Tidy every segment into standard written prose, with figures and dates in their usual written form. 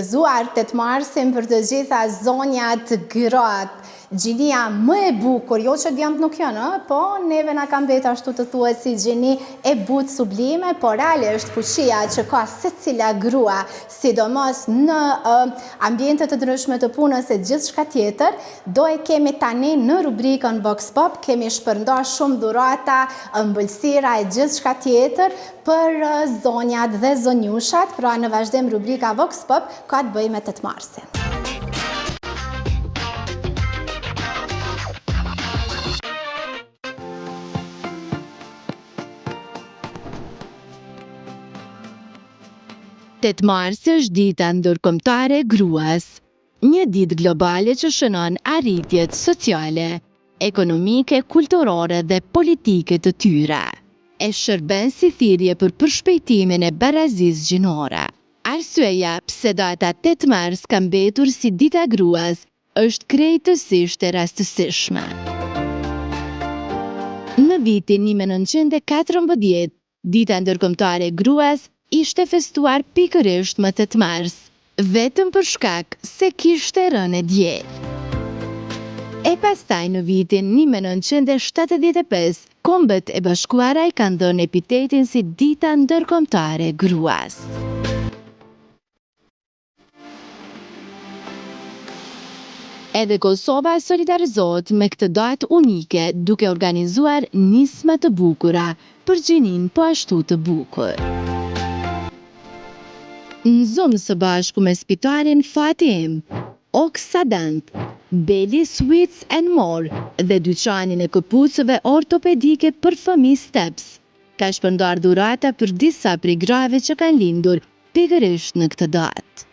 Gëzuar 8 Marsin për të gjitha zonjat, gratë, Gjinia më e bukur, jo që djemtë nuk janë, ë, po neve na ka mbet ashtu të thuhet si gjini e butë sublime, po realisht fuqia që ka secila grua, sidomos në ambiente të ndryshme të punës e gjithçka tjetër, do e kemi tani në rubrikën Vox Pop, kemi shpërnda shumë dhurata, ëmbëlsira e gjithçka tjetër për zonjat dhe zonjushat, pra në vazhdim rubrika Vox Pop ka të bëjë me 8 Marsin. 8 marsi është dita ndërkombëtare e gruas, një ditë globale që shënon arritjet sociale, ekonomike, kulturore dhe politike të tyre, e shërben si thirrje për përshpejtimin e barazisë gjinore. Arsyeja pse data 8 mars ka mbetur si Dita e Gruas është krejtësisht e rastësishme. Në vitin 1914, Dita Ndërkombëtare e Gruas ishte festuar pikërisht më 8 mars, vetëm për shkak se kishte rënë e diel. E pastaj në vitin 1975, Kombet e Bashkuara i kanë dhënë epitetin si Dita Ndërkombëtare e Gruas. Edhe Kosova solidarizohet me këtë datë unike duke organizuar nisma të bukura për gjininë po ashtu të bukur. Në Zoom së bashku me spitalin Fati Im, Oksadent, Beli Sweets and More dhe dyqanin e këpucëve ortopedike për fëmijë Steps, ka shpërndarë dhurata për disa prej grave që kanë lindur pikërisht në këtë datë.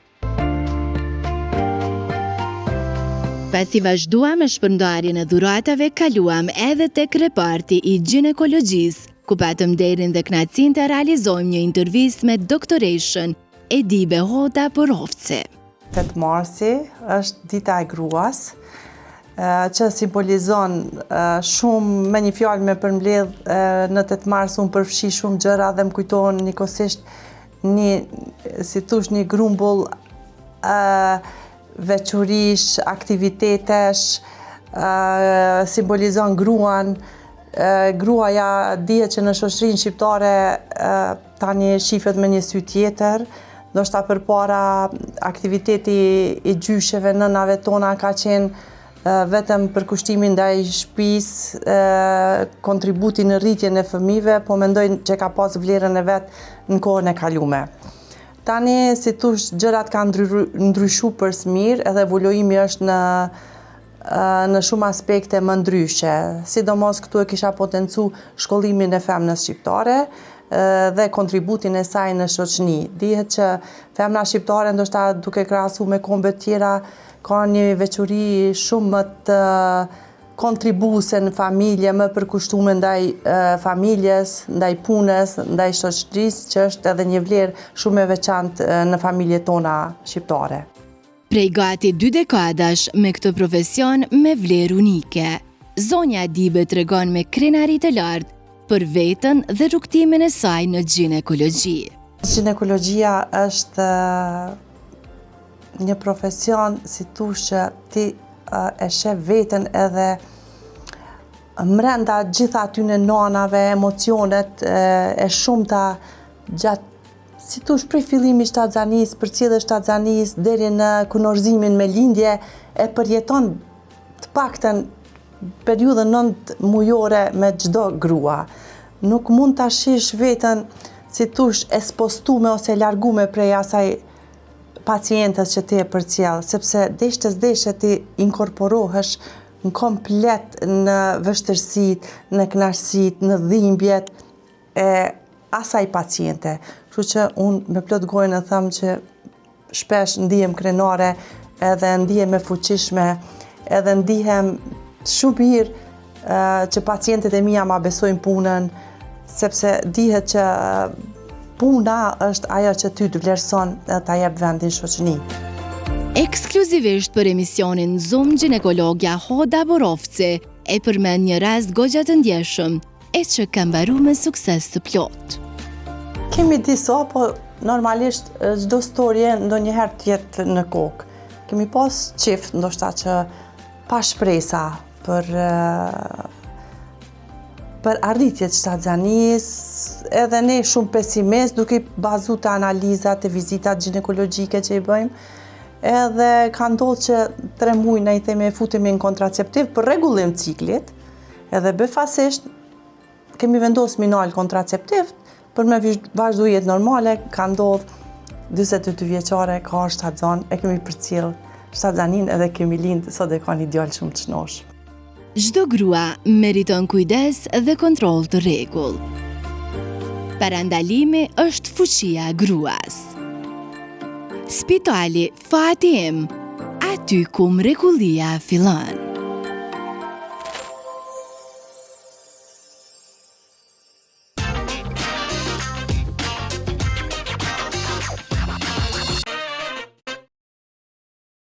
Pasi vazhduam me shpërndarjen e dhuratave, kaluam edhe tek reparti i gjinekologjisë, ku patëm nderin dhe kënaqësinë të realizojmë një intervistë me doktoreshën Edibe Hoda Borovci. 8 marsi është dita e gruas, që simbolizon shumë me një fjalë me përmbledh në 8 mars unë përfshi shumë gjëra dhe më kujtohen njëkohësisht një, si thush, një grumbull veçorish, aktivitetesh, simbolizon gruan, gruaja dihet që në shoqërinë shqiptare tani shifet me një sy tjetër, ndoshta përpara aktiviteti i gjysheve, nënave tona ka qenë vetëm përkushtimi ndaj shpisë, kontributi në rritjen e fëmijëve, po mendoj që ka pas vlerën e vet në kohën e kalume. Tani, si thush, gjërat kanë ndryshu për së mirë edhe evoluimi është në në shumë aspekte më ndryshe. Sidomos këtu e kisha potencu shkollimin e femnës shqiptare dhe kontributin e saj në shoqni. Dihet që femna shqiptare ndoshta duke krahasu me kombet tjera ka një veçori shumë më të kontribuese në familje, më përkushtume ndaj familjes, ndaj punës, ndaj shoqërisë, që është edhe një vlerë shumë e veçantë në familjet tona shqiptare. Prej gati dy dekadash me këtë profesion me vlerë unike, zonja Edibe tregon me krenari të lartë për veten dhe rrugëtimin e saj në gjinekologji. Gjinekologjia është një profesion, si thush që ti e sheh veten edhe mrenda gjitha atyne nanave, emocionet e shumta gjatë si thush prej fillimi shtatzanisë, përcjelljes shtatzanisë, deri në kunorëzimin me lindje, e përjeton të paktën periudhën 9 mujore me çdo grua. Nuk mund ta shish veten si thush e spostume ose largume prej asaj pacientës që ti e përcjell, sepse deshte s'deshte ti inkorporohesh në komplet në vështirësitë, në kënaqësitë, në dhimbjet e asaj paciente. Kështu që unë me plot gojën e them që shpesh ndihem krenare edhe ndihem e fuqishme, edhe ndihem shumë mirë që pacientet e mia ma besojnë punën, sepse dihet që puna është ajo që ty të vlerëson edhe ta jep vendin shoqëni. Ekskluzivisht për emisionin Zoom gjinekologja Hoda Borovci e përmend një rast goxha të ndjeshëm e që ka mbaru me sukses të plotë. Kemi disa, po Normalisht, çdo storje ndonjëherë të jet në kokë. Kemi pas çift, ndoshta që pa shpresa për për arritje të shtatzanisë, edhe ne shumë pesimist, duke bazu te analizat e vizitat gjinekologjike që i bëjmë, edhe ka ndodhë që tre muj na i themi e futemi në kontraceptiv për rregullim ciklit, edhe befasisht kemi vendosë mi nalë kontraceptiv, për me vazhdu jetë normale, ka ndodhë 42 vjeçare, ka shtatzan, e kemi përcjell shtatzaninë edhe kemi lindë, sot e ka një djalë shumë të shnosh. Çdo grua meriton kujdes dhe kontroll të rregullt. Parandalimi është fuqia e gruas. Spitali Fati im, aty ku mrekullia fillon.